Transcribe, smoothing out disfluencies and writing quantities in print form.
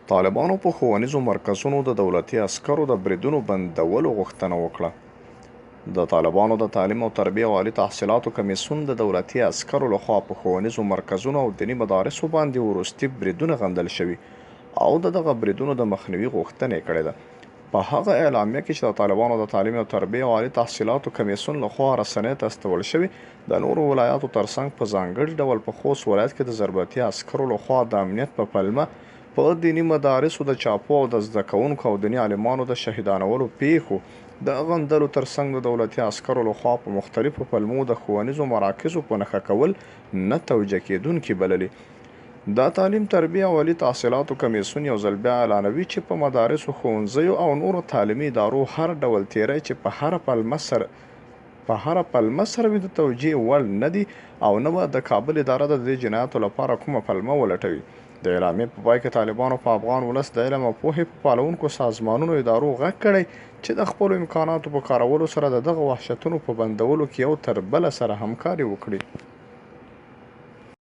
طالبانو په ښوونیزو مرکزونو د دولتي عسکرو د بریدونو بندولو غوښتنه وکړه. د طالبانو د تعلیم او تربیې او عالي تحصیلاتو کمیسیون د دولتي عسکرو له خوا په ښوونیزو مرکزونو او دیني مدارسو باندې وروستي بریدونه غندل شوي او د دغه بریدونو د مخنیوي غوښتنه یې کړې ده. په هغه اعلامیه کې چې د طالبانو د تعلیم او تربیې او عالي تحصیلاتو کمیسیون له خوا رسنیو ته استول شوې، د نورو ولایاتو ترڅنګ په ځانګړي ډول په خوست ولایت کې د ضربتي عسکرو له خوا د امنیت په پلمه په دیني مدارسو د چاپو او د زده کوونکو او دیني عالمانو د شهیدانولو پېښو د غندلو ترڅنګ د دولتي عسکرو له خوا په مختلفو پلمو د ښوونیزو مراکزو په نښه کول نه توجیه کېدونکي بللي. د تعلیم، تربیې او عالي تحصیلاتو کمېسیون یو ځل بیا اعلانوي چې په مدارسو، ښوونځیو او نورو تعلیمي ادارو هر ډول تېری چې په هره پلمه سره په هره پلمه سره وي د توجیه وړ نه دي او نه به د کابل اداره د دې جنایاتو لپاره کومه پلمه ولټوي. د اعلامیې په پای کې طالبانو په افغان ولس د علم او پوهې په پالونکو سازمانونو ادارو غږ کړی چې د خپلو امکاناتو په کارولو سره د دغه وحشتونو په بندولو کې یو تر بله سره همکاري وکړي.